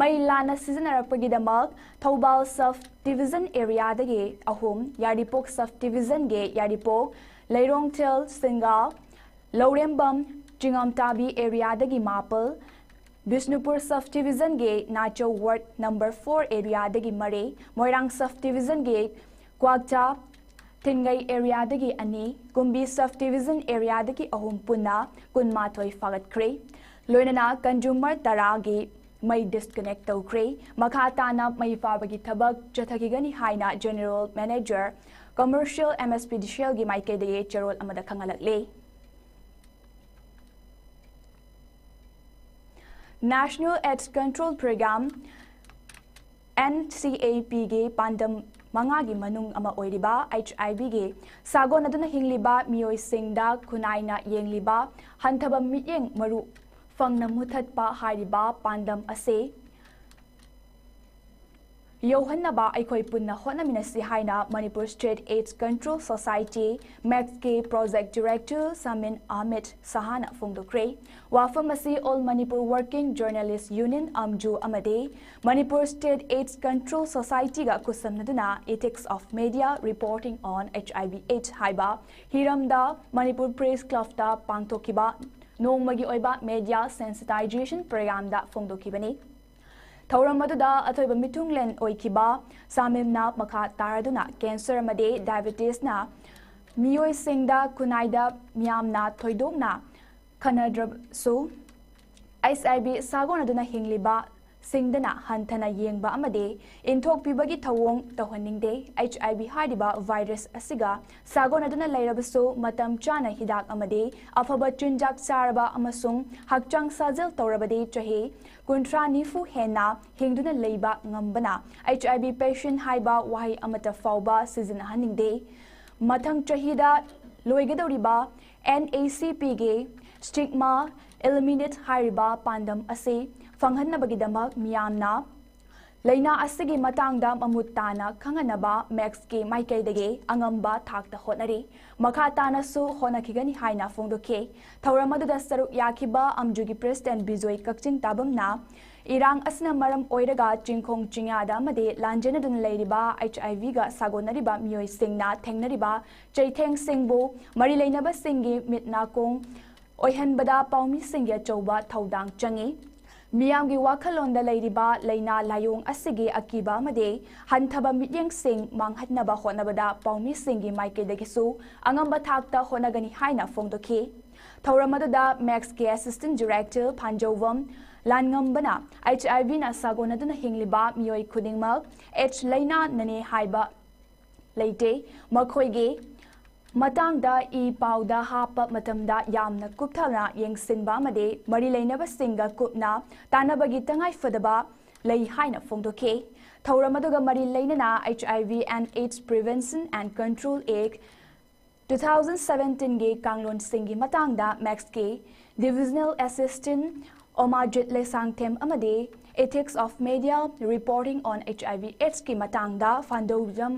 ꯃꯩ ꯂꯥꯟꯅ ꯁꯤꯖꯤꯟꯅꯔꯛꯄꯒꯤꯗꯃꯛ ꯊꯧꯕꯥꯜ ꯁꯕ ꯗꯤꯕꯤꯖꯟ ꯑꯦꯔꯤꯌꯥꯗꯒꯤ ꯑꯍꯨꯝ, ꯌꯥꯏꯔꯤꯄꯣꯛ ꯁꯕ ꯗꯤꯕꯤꯖꯟꯒꯤ ꯌꯥꯏꯔꯤꯄꯣꯛ, ꯂꯩꯔꯣꯡꯊꯦꯜ, ꯁꯤꯡꯒꯥ, ꯂꯧꯔꯦꯝꯕꯝ, ꯆꯤꯡꯉꯝꯇꯥꯕꯤ ꯑꯦꯔꯤꯌꯥꯗꯒꯤ ꯃꯥꯄꯜ, ꯕꯤꯁꯅꯨꯄꯨꯔ ꯁꯕ ꯗꯤꯕꯤꯖꯟꯒꯤ ꯅꯥꯆꯧ ꯋꯥꯔꯗ ꯅꯝꯕꯔ ꯐꯣꯔ ꯑꯦꯔꯤꯌꯥꯗꯒꯤ ꯃꯔꯤ, ꯃꯣꯏꯔꯥꯡ ꯁꯕ ꯗꯤꯕꯤꯖꯟꯒꯤ ꯀ꯭ꯋꯥꯛꯆꯥ, ꯊꯤꯡꯒꯩ ꯑꯦꯔꯤꯌꯥꯗꯒꯤ ꯑꯅꯤ, ꯀꯨꯝꯕꯤ ꯁꯕ ꯗꯤꯕꯤꯖꯟ ꯑꯦꯔꯤꯌꯥꯗꯒꯤ ꯑꯍꯨꯝ ꯄꯨꯟꯅ ꯀꯨꯟꯃꯥꯊꯣꯏ ꯐꯥꯒꯠꯈ꯭ꯔꯦ꯫ ꯂꯣꯏꯅꯅ ꯀꯟꯖꯨꯃꯔ ꯇꯔꯥꯒꯤ ꯃꯩ ꯗꯤꯁꯀꯅꯦꯛ ꯇꯧꯈ꯭ꯔꯦ꯫ ꯃꯈꯥ ꯇꯥꯅ ꯃꯩ ꯄꯥꯕꯒꯤ ꯊꯕꯛ ꯆꯠꯊꯈꯤꯒꯅꯤ ꯍꯥꯏꯅ general manager, commercial, M S P D C ꯑꯦꯜꯒꯤ ꯃꯥꯏꯀꯩꯗꯒꯤ ꯆꯦꯔꯣꯜ ꯑꯃꯗ ꯈꯪꯍꯜꯂꯛꯂꯦ꯫ National AIDS Control Program, N C A P ꯒꯤ ꯄꯥꯟꯗꯝ ꯃꯉꯥꯒꯤ ꯃꯅꯨꯡ ꯑꯃ ꯑꯣꯏꯔꯤꯕ ꯑꯩꯆ ꯑꯥꯏ ꯚꯤꯒꯤ ꯁꯥꯒꯣꯟꯅꯗꯨꯅ ꯍꯤꯡꯂꯤꯕ ꯃꯤꯑꯣꯏꯁꯤꯡꯗ ꯈꯨꯟꯅꯥꯏꯅ ꯌꯦꯡꯂꯤꯕ ꯍꯟꯊꯕ ꯃꯤꯠꯌꯦꯡ ꯃꯔꯨ ꯐꯪꯅ ꯃꯨꯊꯠꯄ ꯍꯥꯏꯔꯤꯕ ꯄꯥꯟꯗꯝ ꯑꯁꯤ ꯌꯧꯍꯟꯅꯕ ꯑꯩꯈꯣꯏ ꯄꯨꯟꯅ ꯍꯣꯠꯅꯃꯤꯟꯅꯁꯤ ꯍꯥꯏꯅ Manipur state AIDS control society, ꯃꯦꯛꯁꯀꯤ ꯄ꯭ꯔꯣꯖꯦꯛ ꯗꯤꯔꯦꯛꯇꯔ ꯁꯥꯃꯤꯟ ꯑꯍꯃꯦꯗ ꯁꯍꯥꯅ ꯐꯣꯡꯗꯣꯛꯈ꯭ꯔꯦ꯫ ꯋꯥꯐꯝ ꯑꯁꯤ all Manipur working journalists union, AMJU, ꯑꯃꯗꯤ ꯃꯅꯤꯄꯨꯔ ꯁ꯭ꯇꯦꯠ ꯑꯦꯗꯁ ꯀꯟꯇ꯭ꯔꯣꯜ ꯁꯣꯁꯥꯏꯇꯤꯒ ꯈꯨꯠꯁꯝꯅꯗꯨꯅ Ethics of Media Reporting on H I V AIDS ꯍꯥꯏꯕ ꯍꯤꯔꯝꯗ ꯃꯅꯤꯄꯨꯔ ꯄ꯭ꯔꯦꯁ ꯀ꯭ꯂꯕꯇ ꯄꯥꯡꯊꯣꯛꯈꯤꯕ ꯅꯣꯡꯃꯒꯤ ꯑꯣꯏꯕ ꯃꯦꯗꯤꯌꯥ ꯁꯦꯟꯁꯤꯇꯥꯏꯖꯦꯁꯟ ꯄ꯭ꯔꯣꯒ꯭ꯔꯥꯝꯗ ꯐꯣꯡꯗꯣꯛꯈꯤꯕꯅꯤ꯫ ꯊꯧꯔꯝ ꯑꯗꯨꯗ ꯑꯊꯣꯏꯕ ꯃꯤꯊꯨꯡꯂꯦꯟ ꯑꯣꯏꯈꯤꯕ ꯁꯥꯃꯤꯝꯅ ꯃꯈꯥ ꯇꯥꯔꯗꯨꯅ ꯀꯦꯟꯁꯔ ꯑꯃꯗꯤ ꯗꯥꯏꯕꯦꯇꯤꯁꯅ ꯃꯤꯑꯣꯏꯁꯤꯡꯗ ꯈꯨꯟꯅꯥꯏꯗ ꯃꯤꯌꯥꯝꯅ ꯊꯣꯏꯗꯣꯛꯅ ꯈꯟꯅꯗ꯭ꯔꯕꯁꯨ, H I V ꯁꯥꯒꯣꯟꯅꯗꯨꯅ ꯍꯤꯡꯂꯤꯕ ꯁꯤꯡꯗꯅ ꯍꯟꯊꯅ ꯌꯦꯡꯕ ꯑꯃꯗꯤ ꯏꯟꯊꯣꯛꯄꯤꯕꯒꯤ ꯊꯧꯑꯣꯡ ꯇꯧꯍꯟꯅꯤꯡꯗꯦ꯫ H I V ꯍꯥꯏꯔꯤꯕ ꯚꯥꯏꯔꯁ ꯑꯁꯤꯒ ꯁꯥꯒꯣꯟꯅꯗꯨꯅ ꯂꯩꯔꯕꯁꯨ, ꯃꯇꯝ ꯆꯥꯅ ꯍꯤꯗꯥꯛ ꯑꯃꯗꯤ ꯑꯐꯕ ꯆꯤꯟꯖꯥꯛ ꯆꯥꯔꯕ ꯑꯃꯁꯨꯡ ꯍꯛꯆꯥꯡ ꯁꯥꯖꯦꯜ ꯇꯧꯔꯕꯗꯤ ꯆꯍꯤ ꯀꯨꯟꯊ꯭ꯔꯥ ꯅꯤꯐꯨ ꯍꯦꯟꯅ ꯍꯤꯡꯗꯨꯅ ꯂꯩꯕ ꯉꯝꯕꯅ H I V ꯄꯦꯁꯦꯟ ꯍꯥꯏꯕ ꯋꯥꯍꯩ ꯑꯃꯠꯇ ꯐꯥꯎꯕ ꯁꯤꯖꯤꯟꯅꯍꯟꯅꯤꯡꯗꯦ꯫ ꯃꯊꯪ ꯆꯍꯤꯗ ꯂꯣꯏꯒꯗꯧꯔꯤꯕ N A C P ꯒꯤ stigma eliminate ꯍꯥꯏꯔꯤꯕ ꯄꯥꯟꯗꯝ ꯑꯁꯤ ꯐꯪꯍꯟꯅꯕꯒꯤꯗꯃꯛ ꯃꯤꯌꯥꯝꯅ ꯂꯥꯏꯅꯥ ꯑꯁꯤꯒꯤ ꯃꯇꯥꯡꯗ ꯃꯃꯨꯠ ꯇꯥꯅ ꯈꯪꯍꯟꯅꯕ ꯃꯦꯛꯁꯀꯤ ꯃꯥꯏꯀꯩꯗꯒꯤ ꯑꯉꯝꯕ ꯊꯥꯛꯇ ꯍꯣꯠꯅꯔꯤ꯫ ꯃꯈꯥ ꯇꯥꯅꯁꯨ ꯍꯣꯠꯅꯈꯤꯒꯅꯤ ꯍꯥꯏꯅ ꯐꯣꯡꯗꯣꯛꯈꯤ꯫ ꯊꯧꯔꯝ ꯑꯗꯨꯗ ꯁꯔꯨꯛ ꯌꯥꯈꯤꯕ ꯑꯝꯖꯨꯒꯤ ꯄ꯭ꯔꯦꯁꯤꯗꯦꯟꯠ ꯕꯤꯖꯣꯏ ꯀꯛꯆꯤꯡ ꯇꯥꯕꯝꯅ ꯏꯔꯥꯡ ꯑꯁꯤꯅ ꯃꯔꯝ ꯑꯣꯏꯔꯒ ꯆꯤꯡꯈꯣꯡ ꯆꯤꯡꯌꯥꯗ ꯑꯃꯗꯤ ꯂꯥꯟꯖꯦꯟꯅꯗꯨꯅ ꯂꯩꯔꯤꯕ H I V ꯒ ꯁꯥꯒꯣꯟꯅꯔꯤꯕ ꯃꯤꯑꯣꯏꯁꯤꯡꯅ ꯊꯦꯡꯅꯔꯤꯕ ꯆꯩꯊꯦꯡꯁꯤꯡꯕꯨ ꯃꯔꯤ ꯂꯩꯅꯕꯁꯤꯡꯒꯤ ꯃꯤꯠ ꯅꯥꯀꯣꯡ ꯑꯣꯏꯍꯟꯕꯗ ꯄꯥꯎꯃꯤꯁꯤꯡꯒꯤ ꯑꯆꯧꯕ ꯊꯧꯗꯥꯡ ꯆꯪꯏ꯫ ꯃꯤꯌꯥꯝꯒꯤ ꯋꯥꯈꯜꯂꯣꯟꯗ ꯂꯩꯔꯤꯕ ꯂꯥꯏꯅꯥ ꯂꯥꯏꯑꯣꯡ ꯑꯁꯤꯒꯤ ꯑꯀꯤꯕ ꯑꯃꯗꯤ ꯍꯟꯊꯕ ꯃꯤꯠꯌꯦꯡꯁꯤꯡ ꯃꯥꯡꯍꯟꯅꯕ ꯍꯣꯠꯅꯕꯗ ꯄꯥꯎꯃꯤꯁꯤꯡꯒꯤ ꯃꯥꯏꯀꯩꯗꯒꯤꯁꯨ ꯑꯉꯝꯕ ꯊꯥꯛꯇ ꯍꯣꯠꯅꯒꯅꯤ ꯍꯥꯏꯅ ꯐꯣꯡꯗꯣꯛꯈꯤ꯫ ꯊꯧꯔꯝ ꯑꯗꯨꯗ ꯃꯦꯛꯁꯀꯤ ꯑꯦꯁꯤꯁꯇꯦꯟꯠ ꯗꯤꯔꯦꯛꯇꯔ ꯐꯥꯟꯖꯧꯕꯝ ꯂꯥꯟꯉꯝꯕꯅ H I V ꯅ ꯁꯥꯒꯣꯟꯅꯗꯨꯅ ꯍꯤꯡꯂꯤꯕ ꯃꯤꯑꯣꯏ ꯈꯨꯗꯤꯡꯃꯛ AIDS ꯂꯥꯏꯅꯥꯅꯅꯤ ꯍꯥꯏꯕ ꯂꯩꯇꯦ꯫ ꯃꯈꯣꯏꯒꯤ ꯃꯇꯥꯡꯗ ꯏ ꯄꯥꯎꯗ ꯍꯥꯞꯄ ꯃꯇꯝꯗ ꯌꯥꯝꯅ ꯀꯨꯞꯊꯅ ꯌꯦꯡꯁꯤꯟꯕ ꯑꯃꯗꯤ ꯃꯔꯤ ꯂꯩꯅꯕꯁꯤꯡꯒ ꯀꯨꯞꯅ ꯇꯥꯟꯅꯕꯒꯤ ꯇꯉꯥꯏꯐꯗꯕ ꯂꯩ ꯍꯥꯏꯅ ꯐꯣꯡꯗꯣꯛꯈꯤ꯫ ꯊꯧꯔꯝ ꯑꯗꯨꯒ ꯃꯔꯤ ꯂꯩꯅꯅ H I V and AIDS Prevention and Control Act two thousand seventeen ꯒꯤ ꯀꯥꯡꯂꯣꯟꯁꯤꯡꯒꯤ ꯃꯇꯥꯡꯗ ꯃꯦꯛꯁꯀꯤ ꯗꯤꯕꯤꯖꯅꯦꯜ ꯑꯦꯁꯤꯁꯇꯦꯟꯠ ꯑꯣꯃꯥꯖꯤꯠ ꯂꯩꯁꯥꯡꯊꯦꯝ ꯑꯃꯗꯤ Ethics of Media Reporting on H I V AIDS ꯀꯤ ꯃꯇꯥꯡꯗ ꯐꯥꯟꯗꯧꯖꯝ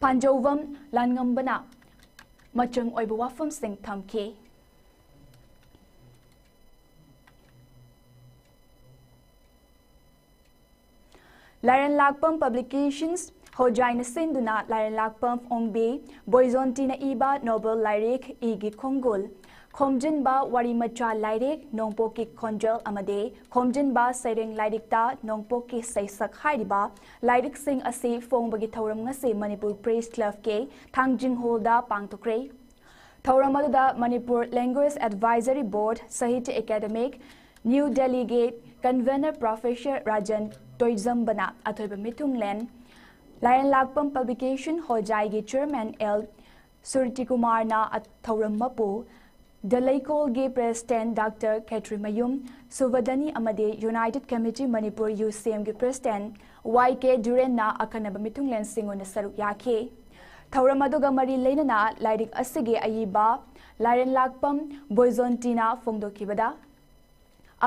ꯐꯥꯟꯖꯧꯕꯝ ꯂꯥꯟꯉꯝꯕꯅ ꯃꯆꯪ ꯑꯣꯏꯕ ꯋꯥꯐꯝꯁꯤꯡ ꯊꯝꯈꯤ꯫ ꯂꯥꯏꯔꯦꯟ ꯂꯥꯛꯄꯝ Publications ꯍꯣꯖꯥꯏꯅ ꯁꯤꯟꯗꯨꯅ ꯂꯥꯏꯔꯦꯟ ꯂꯥꯛꯄꯝ ꯑꯣꯡꯕꯤ ꯕꯣꯏꯖꯣꯟꯇꯤꯅ ꯏꯕ ꯅꯣꯕꯦꯜ ꯂꯥꯏꯔꯤꯛ ꯏꯒꯤ ꯈꯣꯡꯒꯨꯜ, ꯈꯣꯝꯖꯤꯟꯕ ꯋꯥꯔꯤ ꯃꯆꯥ ꯂꯥꯏꯔꯤꯛ ꯅꯣꯡꯄꯣꯛꯀꯤ ꯈꯣꯟꯖꯦꯜ ꯑꯃꯗꯤ ꯈꯣꯝꯖꯤꯟꯕ ꯁꯩꯔꯦꯡ ꯂꯥꯏꯔꯤꯛꯇ ꯅꯣꯡꯄꯣꯛꯀꯤ ꯁꯩꯁꯛ ꯍꯥꯏꯔꯤꯕ ꯂꯥꯏꯔꯤꯛꯁꯤꯡ ꯑꯁꯤ ꯐꯣꯡꯕꯒꯤ ꯊꯧꯔꯝ ꯉꯁꯤ ꯃꯅꯤꯄꯨꯔ Press Club ꯀꯤ ꯊꯥꯡꯖꯤꯡ ꯍꯣꯜꯗ ꯄꯥꯡꯊꯣꯛꯈ꯭ꯔꯦ꯫ ꯊꯧꯔꯝ ꯑꯗꯨꯗ Manipur Language Advisory Board, Sahitya Academic, New Delhi ꯒꯤ Convener Professor ꯔꯥꯖꯟ ꯇꯣꯏꯖꯝꯕꯅ ꯑꯊꯣꯏꯕ ꯃꯤꯊꯨꯡꯂꯦꯟ, ꯂꯥꯏꯔꯦꯟ ꯂꯥꯛꯄꯝ Publication ꯍꯣꯖꯥꯏꯒꯤ Chairman ꯑꯦꯜ ꯁꯨꯔꯇꯤꯀꯨꯃꯥꯔꯅ ꯊꯧꯔꯝ ꯃꯄꯨ, ꯗ ꯂꯩꯀꯣꯜꯒꯤ President ꯗꯥꯛꯇꯔ ꯈꯦꯇ꯭ꯔꯤꯃꯌꯨꯝ ꯁꯨꯕꯗꯅꯤ ꯑꯃꯗꯤ United Committee ꯃꯅꯤꯄꯨꯔ ꯌꯨ ꯁꯤ ꯑꯦꯝꯒꯤ President ꯋꯥꯏ ꯀꯦ ꯗꯨꯔꯦꯟꯅ ꯑꯈꯟꯅꯕ ꯃꯤꯊꯨꯡꯂꯦꯟꯁꯤꯡ ꯑꯣꯏꯅ ꯁꯔꯨꯛ ꯌꯥꯈꯤ꯫ ꯊꯧꯔꯝ ꯑꯗꯨꯒ ꯃꯔꯤ ꯂꯩꯅꯅ ꯂꯥꯏꯔꯤꯛ ꯑꯁꯤꯒꯤ ꯑꯏꯕ ꯂꯥꯏꯔꯦꯟ ꯂꯥꯛꯄꯝ ꯕꯣꯏꯖꯣꯟꯇꯤꯅ ꯐꯣꯡꯗꯣꯛꯈꯤꯕꯗ,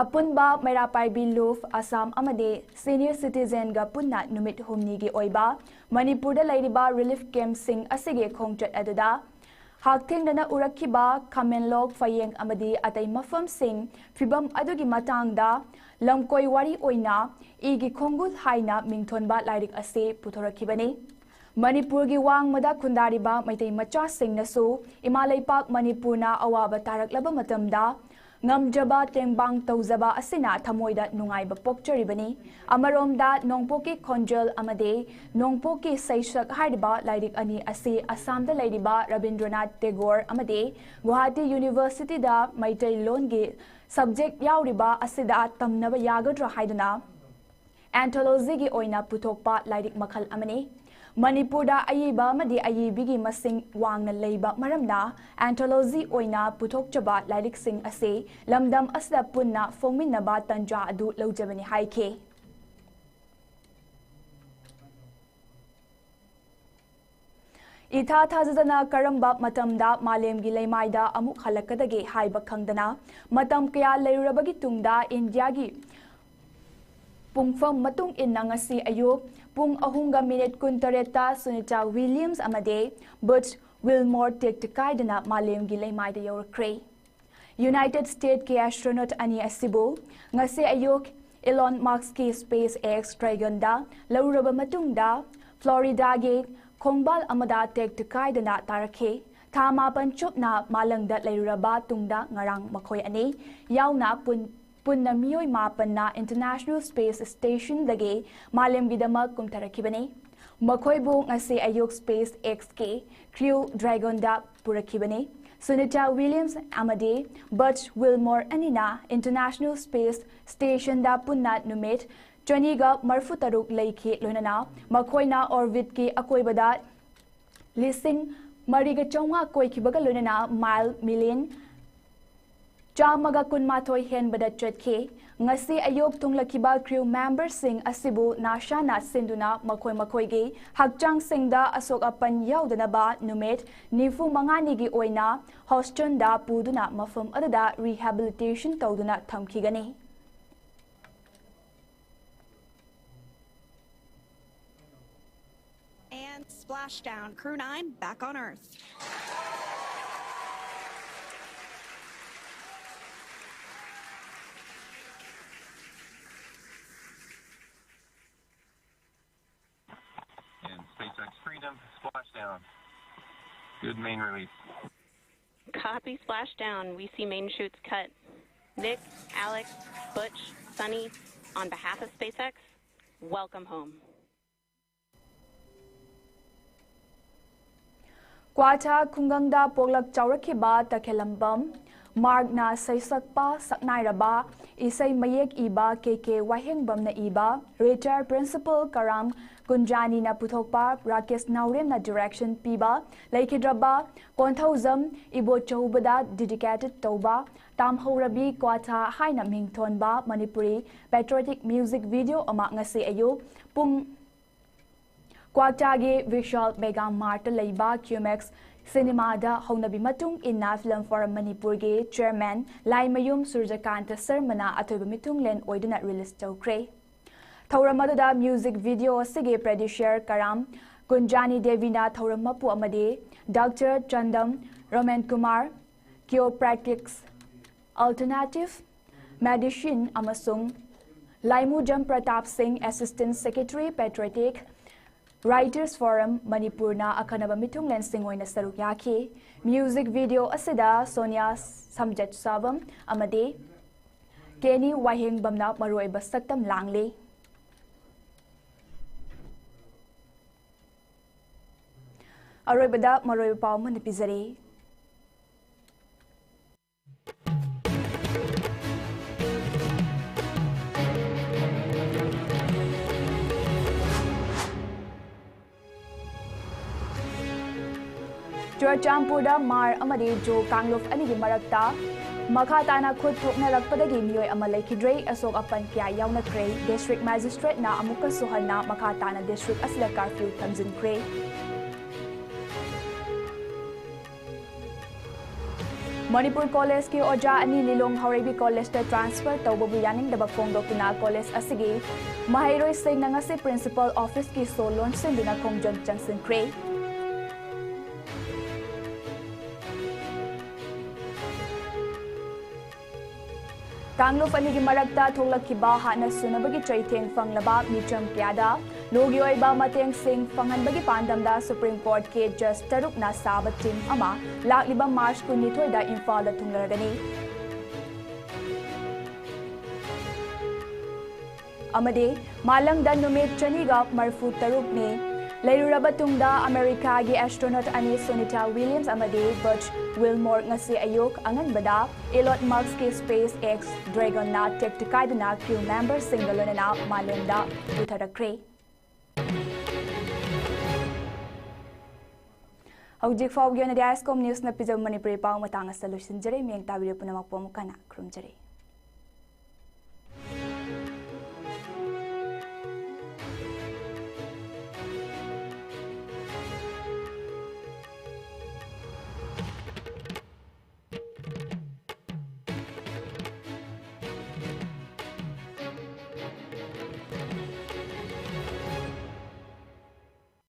ꯑꯄꯨꯟꯕ ꯃꯩꯔꯥ ꯄꯥꯏꯕꯤ ꯂꯨꯞ ꯑꯁꯥꯝ ꯑꯃꯗꯤ Senior Citizenꯒ ꯄꯨꯟꯅ ꯅꯨꯃꯤꯠ ꯍꯨꯝꯅꯤꯒꯤ ꯑꯣꯏꯕ ꯃꯅꯤꯄꯨꯔꯗ ꯂꯩꯔꯤꯕ relief campꯁꯤꯡ ꯑꯁꯤꯒꯤ ꯈꯣꯡꯆꯠ ꯑꯗꯨꯗ ꯍꯛꯊꯦꯡꯅꯅ ꯎꯔꯛꯈꯤꯕ ꯈꯥꯃꯦꯟꯂꯣꯛ, ꯐꯌꯦꯡ ꯑꯃꯗꯤ ꯑꯇꯩ ꯃꯐꯝꯁꯤꯡ ꯐꯤꯕꯝ ꯑꯗꯨꯒꯤ ꯃꯇꯥꯡꯗ ꯂꯝꯀꯣꯏ ꯋꯥꯔꯤ ꯑꯣꯏꯅ ꯏꯒꯤ ꯈꯣꯡꯒꯨꯜ ꯍꯥꯏꯅ ꯃꯤꯡꯊꯣꯟꯕ ꯂꯥꯏꯔꯤꯛ ꯑꯁꯤ ꯄꯨꯊꯣꯔꯛꯈꯤꯕꯅꯤ꯫ ꯃꯅꯤꯄꯨꯔꯒꯤ ꯋꯥꯡꯃꯗ ꯈꯨꯟꯗꯥꯔꯤꯕ ꯃꯩꯇꯩ ꯃꯆꯥꯁꯤꯡꯅꯁꯨ ꯏꯃꯥ ꯂꯩꯄꯥꯛ ꯃꯅꯤꯄꯨꯔꯅ ꯑꯋꯥꯕ ꯇꯥꯔꯛꯂꯕ ꯃꯇꯝꯗ ꯉꯝꯖꯕ ꯇꯦꯡꯕꯥꯡ ꯇꯧꯖꯕ ꯑꯁꯤꯅ ꯊꯃꯣꯏꯗ ꯅꯨꯡꯉꯥꯏꯕ ꯄꯣꯛꯆꯔꯤꯕꯅꯤ꯫ ꯑꯃꯔꯣꯝꯗ ꯅꯣꯡꯄꯣꯛꯀꯤ ꯈꯣꯟꯖꯦꯜ ꯑꯃꯗꯤ ꯅꯣꯡꯄꯣꯛꯀꯤ ꯁꯩꯁꯛ ꯍꯥꯏꯔꯤꯕ ꯂꯥꯏꯔꯤꯛ ꯑꯅꯤ ꯑꯁꯤ ꯑꯁꯥꯝꯗ ꯂꯩꯔꯤꯕ ꯔꯕꯤꯟꯗ꯭ꯔꯅꯥꯊ ꯇꯦꯒꯣꯔ ꯑꯃꯗꯤ ꯒꯨꯋꯥꯍꯥꯇꯤ Universityꯗ ꯃꯩꯇꯩꯂꯣꯟꯒꯤ subject ꯌꯥꯎꯔꯤꯕ ꯑꯁꯤꯗ ꯇꯝꯅꯕ ꯌꯥꯒꯗ꯭ꯔꯥ ꯍꯥꯏꯗꯨꯅ anthologyꯒꯤ ꯑꯣꯏꯅ ꯄꯨꯊꯣꯛꯄ ꯂꯥꯏꯔꯤꯛ ꯃꯈꯜ ꯑꯃꯅꯤ꯫ ꯃꯅꯤꯄꯨꯔꯗ ꯑꯏꯕ ꯑꯃꯗꯤ ꯑꯏꯕꯤꯒꯤ ꯃꯁꯤꯡ ꯋꯥꯡꯅ ꯂꯩꯕ ꯃꯔꯝꯅ anthology ꯑꯣꯏꯅ ꯄꯨꯊꯣꯛꯆꯕ ꯂꯥꯏꯔꯤꯛꯁꯤꯡ ꯑꯁꯤ ꯂꯝꯗꯝ ꯑꯁꯤꯗ ꯄꯨꯟꯅ ꯐꯣꯡꯃꯤꯟꯅꯕ ꯇꯟꯖꯥ ꯑꯗꯨ ꯂꯧꯖꯕꯅꯤ ꯍꯥꯏꯈꯤ꯫ ꯏꯊꯥ ꯊꯥꯖꯗꯅ ꯀꯔꯝꯕ ꯃꯇꯝꯗ ꯃꯥꯂꯦꯝꯒꯤ ꯂꯩꯃꯥꯏꯗ ꯑꯃꯨꯛ ꯍꯜꯂꯛꯀꯗꯒꯦ ꯍꯥꯏꯕ ꯈꯪꯗꯅ ꯃꯇꯝ ꯀꯌꯥ ꯂꯩꯔꯨꯔꯕꯒꯤ ꯇꯨꯡꯗ ꯏꯟꯗꯤꯌꯥꯒꯤ ꯄꯨꯡꯐꯝ ꯃꯇꯨꯡ ꯏꯟꯅ ꯉꯁꯤ ꯑꯌꯨꯛ ꯄꯨꯡ ꯑꯍꯨꯝꯒ ꯃꯤꯅꯤꯠ ꯀꯨꯟꯇꯔꯦꯠꯇ ꯁꯨꯅꯤꯇꯥ ꯋꯤꯂꯤꯌꯝꯁ ꯑꯃꯗꯤ ꯕꯨꯠꯁ ꯋꯤꯜꯃꯣꯔ ꯇꯦꯛꯇ ꯀꯥꯏꯗꯅ ꯃꯥꯂꯦꯝꯒꯤ ꯂꯩꯃꯥꯏꯗ ꯌꯧꯔꯛꯈ꯭ꯔꯦ꯫ ꯌꯨꯅꯥꯏꯇꯦꯗ ꯁ꯭ꯇꯦꯠꯀꯤ ꯑꯦꯁꯇ꯭ꯔꯣꯅꯣꯠ ꯑꯅꯤ ꯑꯁꯤꯕꯨ ꯉꯁꯤ ꯑꯌꯨꯛ ꯏꯂꯣꯟ ꯃꯁꯛꯀꯤ ꯁ꯭ꯄꯦꯁ ꯑꯦꯛꯁ ꯗ꯭ꯔꯦꯒꯟꯗ ꯂꯧꯔꯨꯔꯕ ꯃꯇꯨꯡꯗ ꯐ꯭ꯂꯣꯔꯤꯗꯥꯒꯤ ꯈꯣꯡꯕꯥꯜ ꯑꯃꯗ ꯇꯦꯛꯇ ꯀꯥꯏꯗꯅ ꯇꯥꯔꯛꯈꯤ꯫ ꯊꯥ ꯃꯥꯄꯟ ꯆꯨꯞꯅ ꯃꯥꯂꯪꯗ ꯂꯩꯔꯨꯔꯕ ꯇꯨꯡꯗ ꯉꯔꯥꯡ ꯃꯈꯣꯏ ꯑꯅꯤ ꯌꯥꯎꯅ ꯄꯨꯟ-, ꯄꯨꯟꯅ ꯃꯤꯑꯣꯏ ꯃꯥꯄꯟꯅ ꯏꯟꯇꯔꯅꯦꯁꯅꯦꯜ ꯁ꯭ꯄꯦꯁ ꯁ꯭ꯇꯦꯁꯟꯗꯒꯤ ꯃꯥꯂꯦꯝꯒꯤꯗꯃꯛ ꯀꯨꯝꯊꯔꯛꯈꯤꯕꯅꯤ꯫ ꯃꯈꯣꯏꯕꯨ ꯉꯁꯤ ꯑꯌꯨꯛ ꯁ꯭ꯄꯦꯁ ꯑꯦꯛꯁꯀꯤ ꯀ꯭ꯔꯤꯎ ꯗ꯭ꯔꯦꯒꯟꯗ ꯄꯨꯔꯛꯈꯤꯕꯅꯤ꯫ ꯁꯨꯅꯤꯇꯥ ꯋꯤꯂꯤꯌꯝꯁ ꯑꯃꯗꯤ ꯕꯨꯠꯁ ꯋꯤꯜꯃꯣꯔ ꯑꯅꯤꯅ ꯏꯟꯇꯔꯅꯦꯁꯅꯦꯜ ꯁ꯭ꯄꯦꯁ ꯁ꯭ꯇꯦꯁꯟꯗ ꯄꯨꯟꯅ ꯅꯨꯃꯤꯠ ꯆꯅꯤꯒ ꯃꯔꯤꯐꯨꯇꯔꯨꯛ ꯂꯩꯈꯤ, ꯂꯣꯏꯅꯅ ꯃꯈꯣꯏꯅ ꯑꯣꯔꯕꯤꯠꯀꯤ ꯑꯀꯣꯏꯕꯗ ꯂꯤꯁꯤꯡ ꯃꯔꯤꯒ ꯆꯥꯝꯃꯉꯥ ꯀꯣꯏꯈꯤꯕꯒ ꯂꯣꯏꯅꯅ ꯃꯥꯏꯜ ꯃꯤꯂꯤꯌꯟ ꯆꯥꯝꯃꯒ ꯀꯨꯟꯃꯥꯊꯣꯏ ꯍꯦꯟꯕꯗ ꯆꯠꯈꯤ꯫ ꯉꯁꯤ ꯑꯌꯨꯛ ꯊꯨꯡꯂꯈꯤꯕ ꯀ꯭ꯔꯤꯎ ꯃꯦꯝꯕꯔꯁꯤꯡ ꯑꯁꯤꯕꯨ ꯅꯥꯁꯥꯅ ꯁꯤꯟꯗꯨꯅ ꯃꯈꯣꯏ ꯃꯈꯣꯏꯒꯤ ꯍꯛꯆꯥꯡꯁꯤꯡꯗ ꯑꯁꯣꯛ ꯑꯄꯟ ꯌꯥꯎꯗꯅꯕ ꯅꯨꯃꯤꯠ ꯅꯤꯐꯨ ꯃꯉꯥꯅꯤꯒꯤ ꯑꯣꯏꯅ ꯍꯣꯁꯇꯟꯗ ꯄꯨꯗꯨꯅ ꯃꯐꯝ ꯑꯗꯨꯗ ꯔꯤꯍꯦꯕꯤꯂꯤꯇꯦꯁꯟ ꯇꯧꯗꯨꯅ ꯊꯝꯈꯤꯒꯅꯤ꯫ And splashdown. Crew nine back on Earth. And SpaceX Freedom, splashdown. Good main release. Copy, splashdown. We see main chutes cut. Nick, Alex, Butch, Sonny, on behalf of SpaceX, welcome home. ꯀ꯭ꯋꯥꯊꯥ ꯈꯨꯡꯒꯪꯗ ꯄꯣꯛꯂꯛ ꯆꯥꯎꯔꯛꯈꯤꯕ ꯇꯈꯦꯂꯝꯕꯝ ꯃꯥꯔꯛꯅ ꯁꯩꯁꯛꯄ ꯁꯛꯅꯥꯏꯔꯕ ꯏꯁꯩ ꯃꯌꯦꯛ ꯏꯕ ꯀꯦ ꯀꯦ ꯋꯥꯍꯦꯡꯕꯝꯅ ꯏꯕ, retire principle ꯀꯔꯥꯝ ꯀꯨꯟꯖꯥꯅꯤꯅ ꯄꯨꯊꯣꯛꯄ, Rakesh ꯅꯥꯎꯔꯦꯝꯅ direction ꯄꯤꯕ, ꯂꯩꯈꯤꯗ꯭ꯔꯕ ꯀꯣꯟꯊꯧꯖꯝ ꯏꯕꯣꯆꯧꯕꯗ ꯗꯤꯗꯤꯀꯦꯇꯦꯗ ꯇꯧꯕ, ꯇꯥꯝꯍꯧꯔꯕꯤ ꯀ꯭ꯋꯥꯊꯥ ꯍꯥꯏꯅ ꯃꯤꯡꯊꯣꯟꯕ ꯃꯅꯤꯄꯨꯔꯤ ꯄꯦꯇ꯭ꯔꯣꯇꯤꯛ ꯃ꯭ꯌꯨꯖꯤꯛ ꯚꯤꯗꯤꯑꯣ ꯑꯃ ꯉꯁꯤ ꯑꯌꯨꯛ ꯄꯨꯡ ꯀ꯭ꯋꯥꯛꯇꯥꯒꯤ ꯚꯤꯁꯥꯜ ꯃꯦꯒꯥ ꯃꯥꯔꯠꯇ ꯂꯩꯕ ꯀ꯭ꯌꯨꯃꯦꯛꯁ ꯁꯤꯅꯦꯃꯥꯗ ꯍꯧꯅꯕꯤ ꯃꯇꯨꯡ ꯏꯟꯅ ꯐꯤꯂꯝ ꯐꯣꯔꯝ ꯃꯅꯤꯄꯨꯔꯒꯤ ꯆꯦꯌꯔꯃꯦꯟ ꯂꯥꯏꯃꯌꯨꯝ ꯁꯨꯔꯖꯀꯥꯟꯇ ꯁꯔꯃꯅ ꯑꯊꯣꯏꯕ ꯃꯤꯊꯨꯡꯂꯦꯟ ꯑꯣꯏꯗꯨꯅ ꯔꯤꯂꯤꯖ ꯇꯧꯈ꯭ꯔꯦ꯫ ꯊꯧꯔꯝ ꯑꯗꯨꯗ music video ꯑꯁꯤꯒꯤ producer ꯀꯔꯥꯝ ꯀꯨꯟꯖꯥꯅꯤ ꯗꯦꯕꯤꯅ ꯊꯧꯔꯝ ꯃꯄꯨ ꯑꯃꯗꯤ Doctor Chandam Romen Kumar, chiropractics, alternative medicine ꯑꯃꯁꯨꯡ ꯂꯥꯏꯃꯨꯖꯝ ꯄ꯭ꯔꯇꯥꯞ ꯁꯤꯡ, Assistant Secretary, Patriotic Writers Forum ꯃꯅꯤꯄꯨꯔꯅ ꯑꯈꯟꯅꯕ ꯃꯤꯊꯨꯡꯂꯦꯟꯁꯤꯡ ꯑꯣꯏꯅ ꯁꯔꯨꯛ ꯌꯥꯈꯤ꯫ Music video ꯑꯁꯤꯗ ꯁꯣꯅꯤꯌꯥ ꯁꯝꯖꯦꯠꯁꯥꯕꯝ ꯑꯃꯗꯤ ꯀꯦꯅꯤ ꯋꯥꯍꯦꯡꯕꯝꯅ ꯃꯔꯨꯑꯣꯏꯕ ꯁꯛꯇꯝ ꯂꯥꯡꯂꯤ꯫ ꯑꯔꯣꯏꯕꯗ ꯃꯔꯨꯑꯣꯏꯕ ꯄꯥꯎ ꯑꯃꯅ ꯄꯤꯖꯔꯤ꯫ ꯆꯨꯔꯆꯥꯟꯄꯨꯔꯗ ꯃꯥꯔ ꯑꯃꯗꯤ ꯖꯣ ꯀꯥꯡꯂꯨꯞ ꯑꯅꯤꯒꯤ ꯃꯔꯛꯇ ꯃꯈꯥ ꯇꯥꯅ ꯈꯨꯠ ꯊꯣꯛꯅꯔꯛꯄꯗꯒꯤ ꯃꯤꯑꯣꯏ ꯑꯃ ꯂꯩꯈꯤꯗ꯭ꯔꯦ, ꯑꯁꯣꯛ ꯑꯄꯟ ꯀꯌꯥ ꯌꯥꯎꯅꯈ꯭ꯔꯦ꯫ District Magistrateꯅ ꯑꯃꯨꯛꯀꯁꯨ ꯍꯟꯅ ꯃꯈꯥ ꯇꯥꯅ district ꯑꯁꯤꯗ curfew ꯊꯝꯖꯤꯟꯈ꯭ꯔꯦ꯫ ꯃꯅꯤꯄꯨꯔ ꯀꯣꯂꯦꯖꯀꯤ ꯑꯣꯖꯥ ꯑꯅꯤ ꯂꯤꯂꯣꯡ ꯍꯥꯎꯔꯩꯕꯤ ꯀꯣꯂꯦꯖꯇ transfer ꯇꯧꯕꯕꯨ ꯌꯥꯅꯤꯡꯗꯕ ꯐꯣꯡꯗꯣꯛꯇꯨꯅ ꯀꯣꯂꯦꯖ ꯑꯁꯤꯒꯤ ꯃꯍꯩꯔꯣꯏꯁꯤꯡꯅ ꯉꯁꯤ principal officeꯀꯤ ꯁꯣ ꯂꯣꯟꯁꯤꯟꯗꯨꯅ ꯈꯣꯡꯖꯪ ꯆꯪꯁꯤꯟꯈ꯭ꯔꯦ꯫ ꯀꯥꯡꯂꯨꯞ ꯑꯅꯤꯒꯤ ꯃꯔꯛꯇ ꯊꯣꯛꯂꯛꯈꯤꯕ ꯍꯥꯠꯅ ꯁꯨꯅꯕꯒꯤ ꯆꯩꯊꯦꯡ ꯐꯪꯂꯕ ꯃꯤꯆꯝ ꯀꯌꯥꯗ ꯂꯣꯒꯤ ꯑꯣꯏꯕ ꯃꯇꯦꯡꯁꯤꯡ ꯐꯪꯍꯟꯕꯒꯤ ꯄꯥꯟꯗꯝꯗ Supreme Courtꯀꯤ judge ꯇꯔꯨꯛꯅ ꯁꯥꯕ team ꯑꯃ ꯂꯥꯛꯂꯤꯕ March ꯀꯨꯟꯅꯤꯊꯣꯏꯗ ꯏꯝꯐꯥꯜꯗ ꯊꯨꯡꯂꯔꯒꯅꯤ꯫ ꯑꯃꯗꯤ ꯃꯥꯂꯪꯗ ꯅꯨꯃꯤꯠ ꯆꯅꯤꯒ ꯃꯔꯤꯐꯨ ꯇꯔꯨꯛꯅꯤ ꯂꯩꯔꯨꯔꯕ ꯇꯨꯡꯗ ꯑꯃꯦꯔꯤꯀꯥꯒꯤ astronaut ꯑꯅꯤ ꯁꯨꯅꯤꯇꯥ ꯋꯤꯂꯤꯌꯝꯁ ꯑꯃꯗꯤ ꯕꯆ ꯋꯤꯜꯃꯣꯔ ꯉꯁꯤ ꯑꯌꯨꯛ ꯑꯉꯟꯕꯗ Elon Muskꯀꯤ SpaceX Dragonꯅ ꯇꯦꯛꯇ ꯀꯥꯏꯗꯅ crew memberꯁꯤꯡꯒ ꯂꯣꯏꯅꯅ ꯃꯥꯂꯦꯝꯗ ꯄꯨꯊꯔꯛꯈ꯭ꯔꯦ꯫ ꯍꯧꯖꯤꯛ ꯐꯥꯎꯕꯒꯤ ꯑꯣꯏꯅꯗꯤ ISCOM Newsꯅ ꯄꯤꯖꯕ ꯃꯅꯤꯄꯨꯔꯤ ꯄꯥꯎ ꯃꯇꯥꯡ ꯑꯁꯤꯗ ꯂꯣꯏꯁꯤꯟꯖꯔꯦ꯫ ꯃꯤꯠꯌꯦꯡ ꯇꯥꯕꯤꯔꯤꯕ ꯄꯨꯝꯅꯃꯛꯄꯨ ꯑꯃꯨꯛ ꯍꯟꯅ ꯈꯨꯔꯨꯝꯖꯔꯤ꯫